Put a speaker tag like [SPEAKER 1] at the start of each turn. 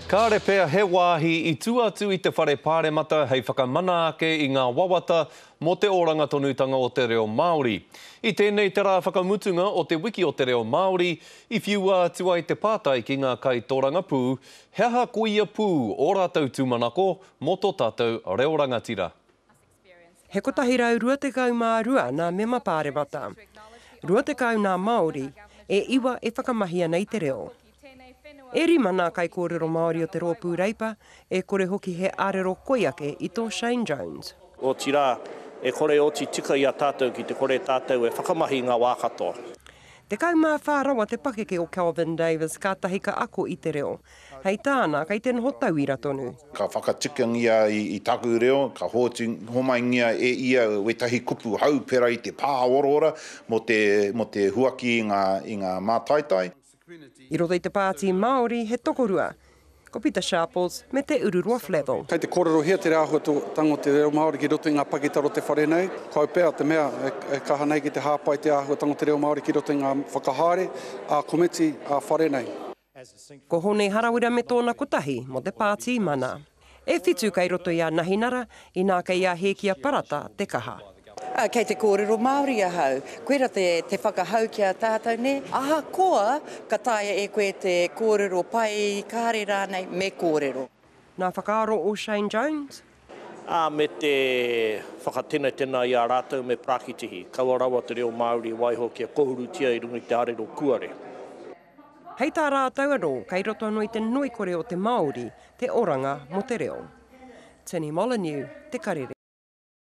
[SPEAKER 1] Kāre pea he wāhi i tua atu i te Whare Pāremata hei whakamana ake i ngā wawata mō te oranga tonutanga o te reo Māori. I tēnei te rā whakamutunga o te Wiki o te Reo Māori, i whiua atu ai te pātai ki ngā kaitorangapū, he aha koia pū ō rātou tūmanako mō tō tātou reo rangatira?
[SPEAKER 2] He 122 nā mema pāremata, 20 nā Māori, e iwa e whakamahi ana i te reo. E rima nā kaikōrero Māori o te Rōpū Reipa, e kore hoki he arero koi ake i tō Shane Jones.
[SPEAKER 3] Otirā, e kore e oti tika i a tātou ki te kore tātou e whakamahi i ngā wā katoa.
[SPEAKER 2] 14 rawa te pakeke o Kelvin Davis kātahi ka ako i te reo. Hei tāna, kei te noho tauira tonu.
[SPEAKER 4] Ka whakatikangia i taku reo, ka homaingia e ia wētahi kupu hou pērā i te pāoraora mō te, mō te huaki i ngā, i ngā mātaitai.
[SPEAKER 2] I roto i te Pāti Māori he tokorua, ko Pita Sharples me Te Ururoa Flavell.
[SPEAKER 5] Kei te kōrerohia te āhuatanga o te reo Māori ki roto i ngā pakitara o te whare nei. Ko au pea te mea e kaha nei ki te hāpai te āhuatanga o te reo Māori ki roto i ngā whakahaere ā-komiti ā-whare nei.
[SPEAKER 2] Ko Hone Harawira me tōna kotahi mō te Pāti Mana. E whitu kei roto i a Nahinara, inā kei a Hēkia Parata te kaha.
[SPEAKER 6] Ā, kei te kōrero Māori ahau. Koira te, te whakahau ki a tātou, nē? Ahakoa ka taea e koe te kōrero pai, kāre rānei, me kōrero.
[SPEAKER 2] Nā whakaaro o Shane Jones.
[SPEAKER 3] Ā, me te whakatenatena i a rātou me Parakitihi, kaua rawa te reo Māori e waiho kia kohurutia i runga i te arero kuare.
[SPEAKER 2] Hei tā rātou anō, kei roto anō i te ngoikore o te Māori te oranga mō te reo. Tini Molyneux, Te Karere.